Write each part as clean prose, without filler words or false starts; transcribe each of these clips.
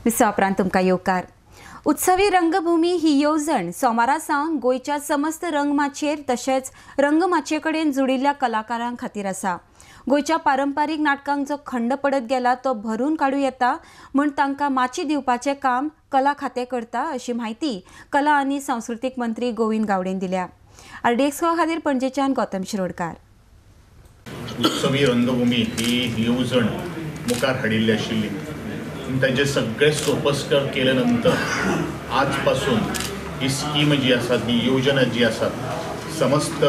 मिसळ उपरांत तुमकां येवकार. उत्सवी रंगभूमी ही येवजण सोमारा सावन गोंयच्या समस्त रंगमाचयेर तशेंच रंगमाचये कडेन जुडिल्ल्या कलाकारां खातीर आसा. गोंयच्या पारंपारीक नाटकांक जो खंड पडत गेला तो भरून काडूं येता म्हूण तांकां माची दिवपाचें काम कला खातें करता अशी म्हायती कला आनी सांस्कृतीक मंत्री गोविंद गावडेन दिल्या. आरडीएक्स खातीर पणजेच्यान गौतम शिरोडकार. उत्सवी रंगभूमी ही येवजण मुखार हाडिल्ली आशिल्ली, तांचे सगळे सोपस्कर केल्या नंतर आजपासून ही स्कीम जी आसा, ही योजना जी आसा, समस्त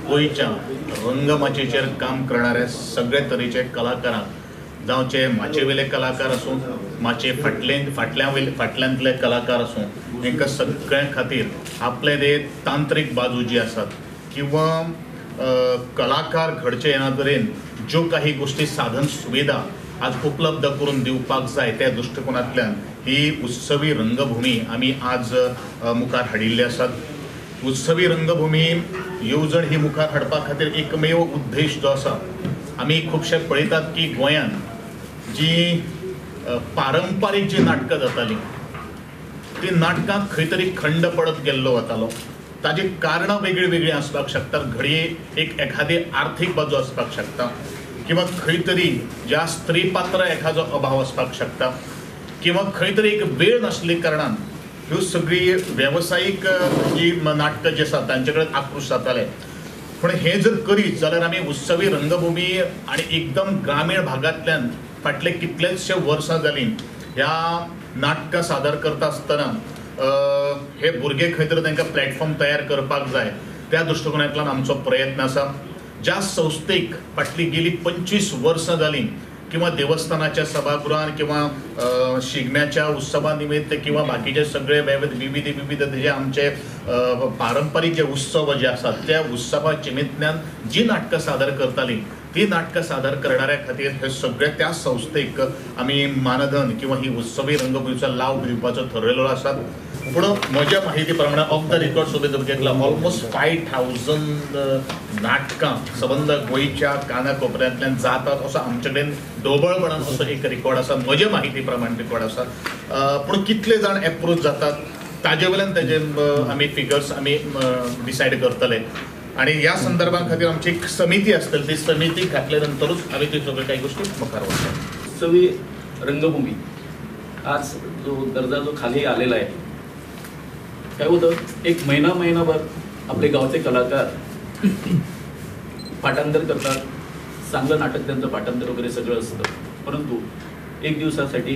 गोंयच्या रंगमाचयेचेर काम करणाऱ्या सगळे तरेचे कलाकारांक, जावचे माचयेवेले कलाकार आसूं, माचये फाटल्यांतले कलाकार आसूं, हांकां सगळ्यां खातीर आपले ते तांत्रीक बाजू जी आसात किंवा कलाकार घडचे ह्या तरेन ज्यो काही गोष्टी साधन सुविधा आज उपलब्ध करून दिवपाक जाय त्या दृश्टिकोनांतल्यान ही उत्सवी रंगभूमी आमी आज मुखार हाडिल्ली आसात. उत्सवी रंगभूमी येवजण ही मुखार हाडपा खातीर एकमेव उद्देश जो आसा, आमी खुबशे पळयतात की गोंयांत जी पारंपारीक जी नाटकां जातालीं ती नाटकां खंय तरी खंड पडत गेल्लो वतालो. ताजी कारणां वेगळीं वेगळीं आसपाक शकतात. घडये एक एखादी आर्थीक बाजू आसपाक शकता किंवा खंय तरी ज्या स्त्री पात्र एखादो अभाव आसपाक शकता किंवा खंय तरी एक वेळ नासली कारणान ह्यो सगळी वेवसायीक जी नाटकां जी आसात तांचे कडेन आक्रोश जाताले. पूण हें जर करीत जाल्यार आमी उत्सवी रंगभूमी आनी एकदम ग्रामीण भागांतल्यान फाटले कितलेशे वर्सां जालीं ह्या नाटकां सादर करता आसतना हे भुरगे खंय तरी तांकां प्लॅटफॉर्म तयार करपाक जाय त्या दृश्टिकोनांतल्यान आमचो प्रयत्न आसा. ज्या संस्थेक फाटली गेली 25 वर्सां जालीं किंवा देवस्थानाच्या सभागृहान किंवा शिगम्याच्या उत्सवा निमित्त किंवा बाकीचे सगळे विविध विविध जे आमचे पारंपारीक जे उत्सव जे आसात त्या उत्सवाच्या निमित्तान जी नाटकां सादर करतालीं ती नाटकां सादर करणाऱ्या खातीर हे सगळे त्या संस्थेक आमी मानधन किंवा ही उत्सवी रंगभूमीचो लाव दिवपाचो ठरयलेलो आसा. पूण म्हज्या माहिती प्रमाणे ऑफ the record सोबीत घेतला ऑलमोस्ट 5000 नाटकां सबंद गोंयच्या काना कोपऱ्यांतल्यान जातात असो आमचे कडेन ढोबळपणान असो एक रिकॉर्ड आसा, म्हज्या माहिती प्रमाणे रिकॉर्ड आसा. पूण कितले जाण एप्रोच जातात ताजे वयल्यान ताजे आमी फिगर्स आमी डिसायड करतले आनी ह्या संदर्भा खातीर आमची एक समिती आसतली, ती समिती घातल्या नंतरूच आमी त्यो सगळ्यो कांय गोश्टी मुखार वचतले. उत्सवी रंगभूमी आज जो दर्जा जो खाली आलेला आहे, काय होतं एक महिना महिनाभर आपले गावचे कलाकार पाठांतर करतात, चांगलं नाटक त्यांचं पाठांतर वगैरे सगळं असतं, परंतु एक दिवसासाठी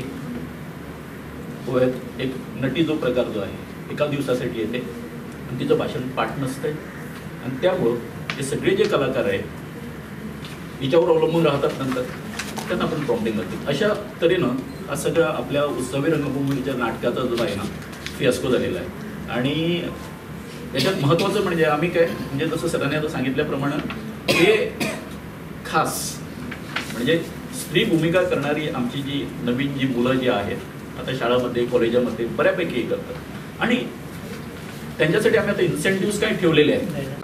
गोव्यात एक नटी जो प्रकार जो आहे एका दिवसासाठी येते आणि तिचं भाषण पाठ नसतंय आणि त्यामुळं हे सगळे जे कलाकार आहेत हिच्यावर अवलंबून राहतात, नंतर त्यांना आपण प्रॉम्प्टिंग करते. अशा तऱ्हेनं हा सगळा आपल्या उत्सवी रंगभूमीच्या नाटकाचा जो आहे ना फियास्को झालेला आहे. आणि याच्यात महत्त्वाचं म्हणजे आम्ही काय म्हणजे जसं सरांनी आता सांगितल्याप्रमाणे हे खास म्हणजे स्त्री भूमिका करणारी आमची जी नवीन जी मुलं जी आहेत आता शाळामध्ये कॉलेजामध्ये बऱ्यापैकी हे करतात आणि त्यांच्यासाठी आम्ही आता इन्सेंटिव्स काय ठेवलेले आहेत.